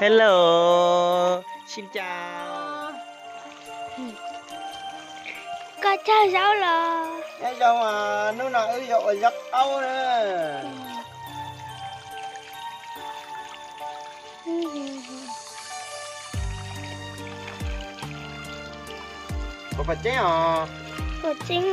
Hello, xin chào. Koj cog zaub los? Nyob zoo, hnub no wb yuav ua zaub qaub na. Kuv pom tseeb os. Pom tseeb os.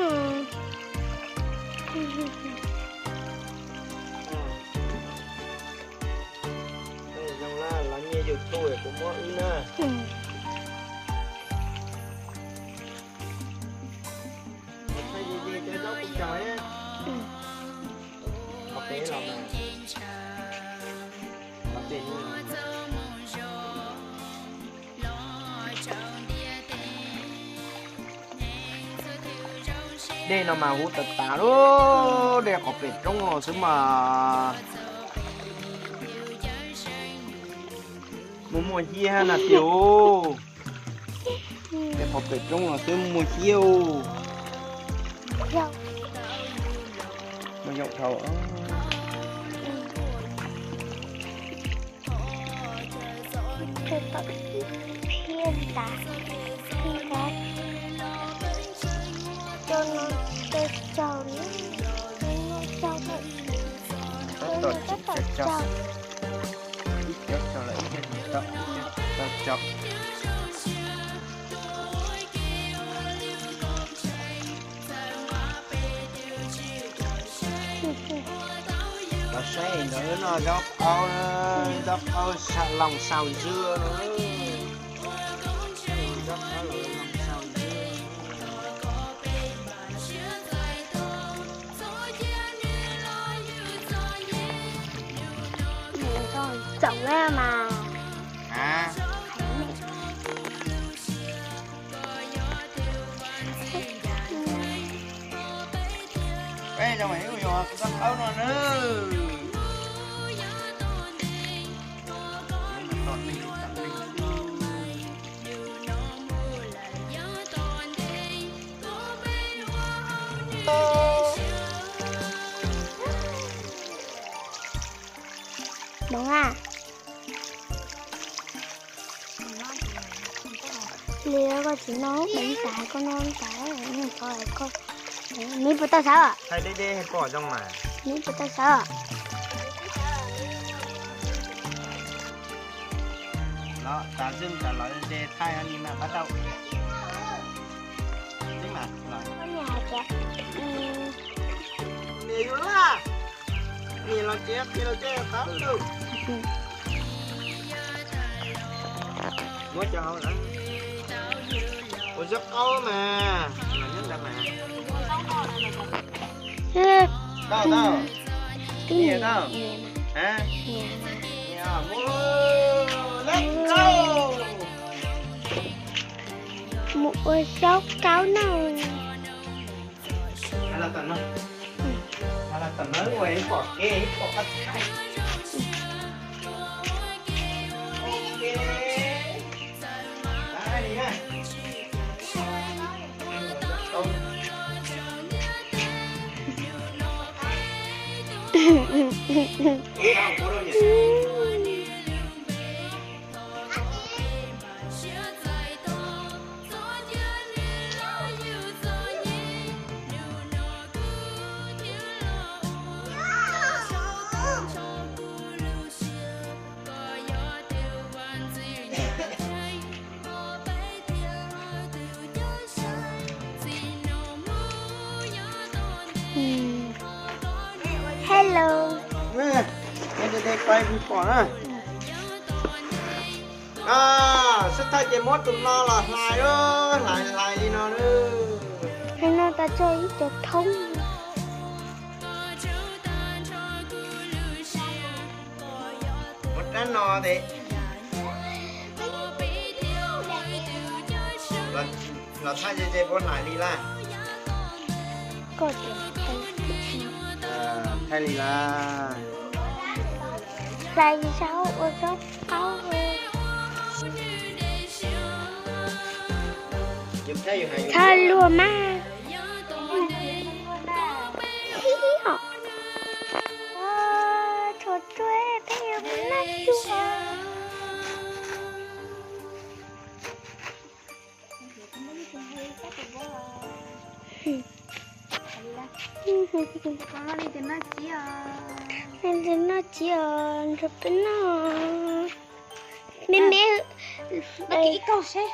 Zoo laj, los nyiaj YouTube kuv muab wb na. Dej no mas huv tas tas lub, dej qhov pem roob no xwb mas. Muaj muaj hiab na tiag. Dej qhov pem roob no xwb muaj hiab. Muaj yaum dhau. Ib cov tso lawm ib cov tso, ib cov tso. Los saib ntawd no zaub qaub, zaub qaub loos xaus ntsuab no. Txoom na mas. Peb zoo ib ua yog zaub qaub no na. Hmoov a, li koj tsis noj deev tas, koj noj tas, koj, neb puas tau sawv? Neb puas tau sawv? Los tas zwj tas lawv ces thaij li mas pab tau. Niam yus laj, niam los tsev qhia los coj tau lawm. Muab cov hauv lawm. Ua zaub qaub mas, mas nyob ntawd mas. Tau, tau. Nyiam tau. Let's go. Mus ua zaub qaub no. Hello. Sib thaij ces muab tus no los hlais, hlais hlais li no. Hlais no tas tso ib cov thoob. Muab rab no tes. Los thaij ze ze puab hlais li laj. Thaij li laj. Hlais zaub ua zaub qaub. Txhob luag mas. Tshuav ruaj peb yuav mus noj cuag. Noj txiv os, nrog peb noj. Me me, ib kaug seb.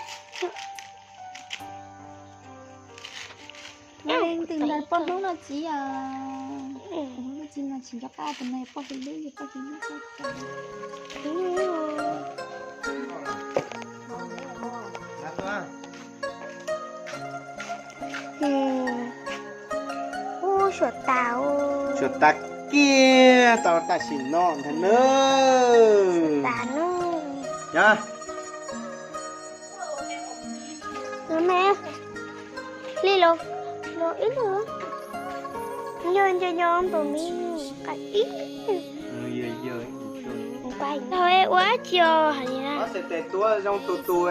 Leej twg nrog poj hnub noj txiv os? Hnub txiv no tsis nco qab tus no poj hlub hlub, poj hlub hlub. Ub, suav tas, suav tas kiag tau tam sim no ntag na. Suav tas na. Yog. Los me, hli los, los ib lwm. Yog nco nco tus me, qa ib. Thaum ua dab tsi os hais li na? Tes tuab zoo tus tus.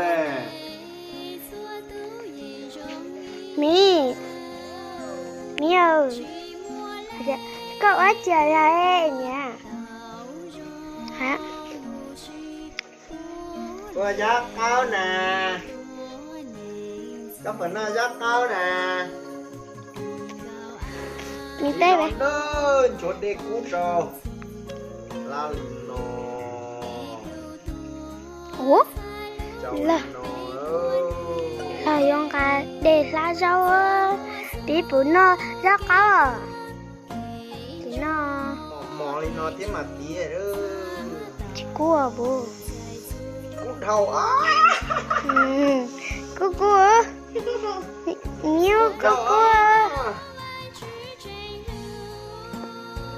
Miv, miv, koj ua dab tsi os niam? Ua zaub qaub na. Koj puas noj zaub qaub na? Nchuav dej kub rau. Laj li no. Ua, los yuav nqa dej hlab zaub, peb puas noj zaub qaub? Tsis noj. Mos li no thiab mas tiag. Tsis kub os. Kub dhau. Kub kub. Miv kub kub.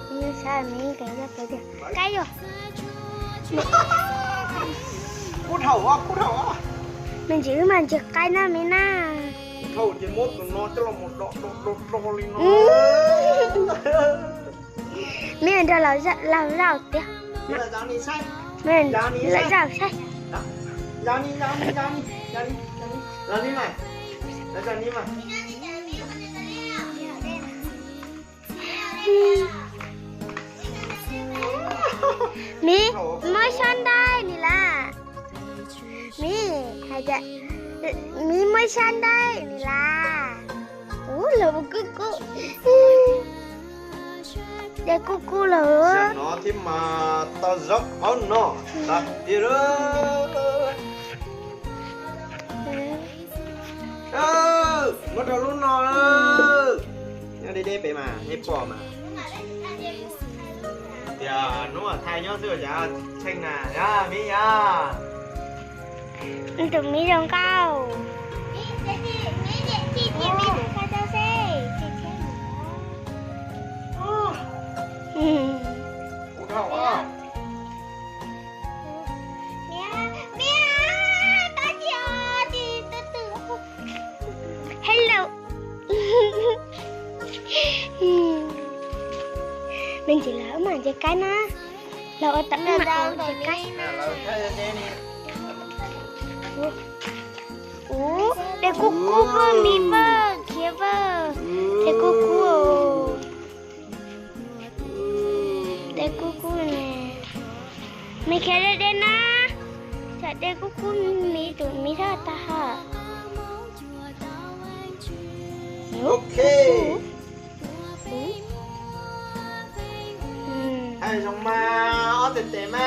Kub dhau. Kub dhau, kub dhau. Me ntsis wb mas ntsis qaib na me na. Kub dhau ces muab tus no coj los mus do do do do li no. Me nrog laus zaum tiag. Me lawv zaum saib. Miv, muab sab ntaub ni las. Miv, hais tias, miv muab sab ntaub ni las. Ub, los kub kub. Dej kub kub los. Zaum no thiab mas tau zaub qaub noj tas tiag lawm. Muab rau lub no. Nyob deb deb pem mas nej pom mas. Tias hnub thaij nyob xwb cas tsheej na, yog miv yog. Tus miv zoo nkauj. Kub dhau. Hello. Me ntsis lawv mas ntses qaib na. Lawv ua tau mas ntses qaib. Ub, dej kub kub pawg miv pawg khiav pawg. Dej kub kub. Dej kub kub ne. Me khiav deb deb na. Tsam dej kub kub miv tus miv thaj tag ha. Ok. Hais zoo mas ob teg tes mas.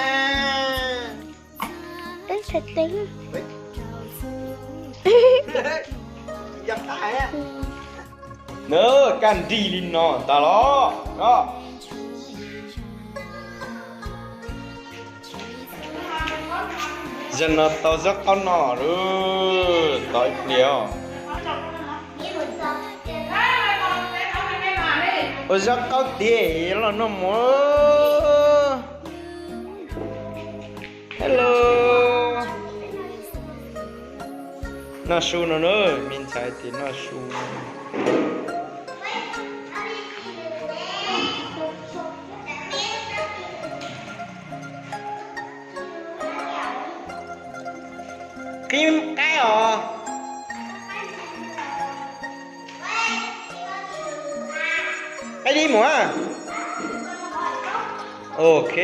Nws kaj nrig li no tas los. Zaum no tau zaub qaub noj lawm, tos ib pliag os. Ua zaub qaub tiag los noj mov. Hello. Noj su no na, me ntxhais tias noj su. Qhib qaib os. Qaib dib mus a. Ok.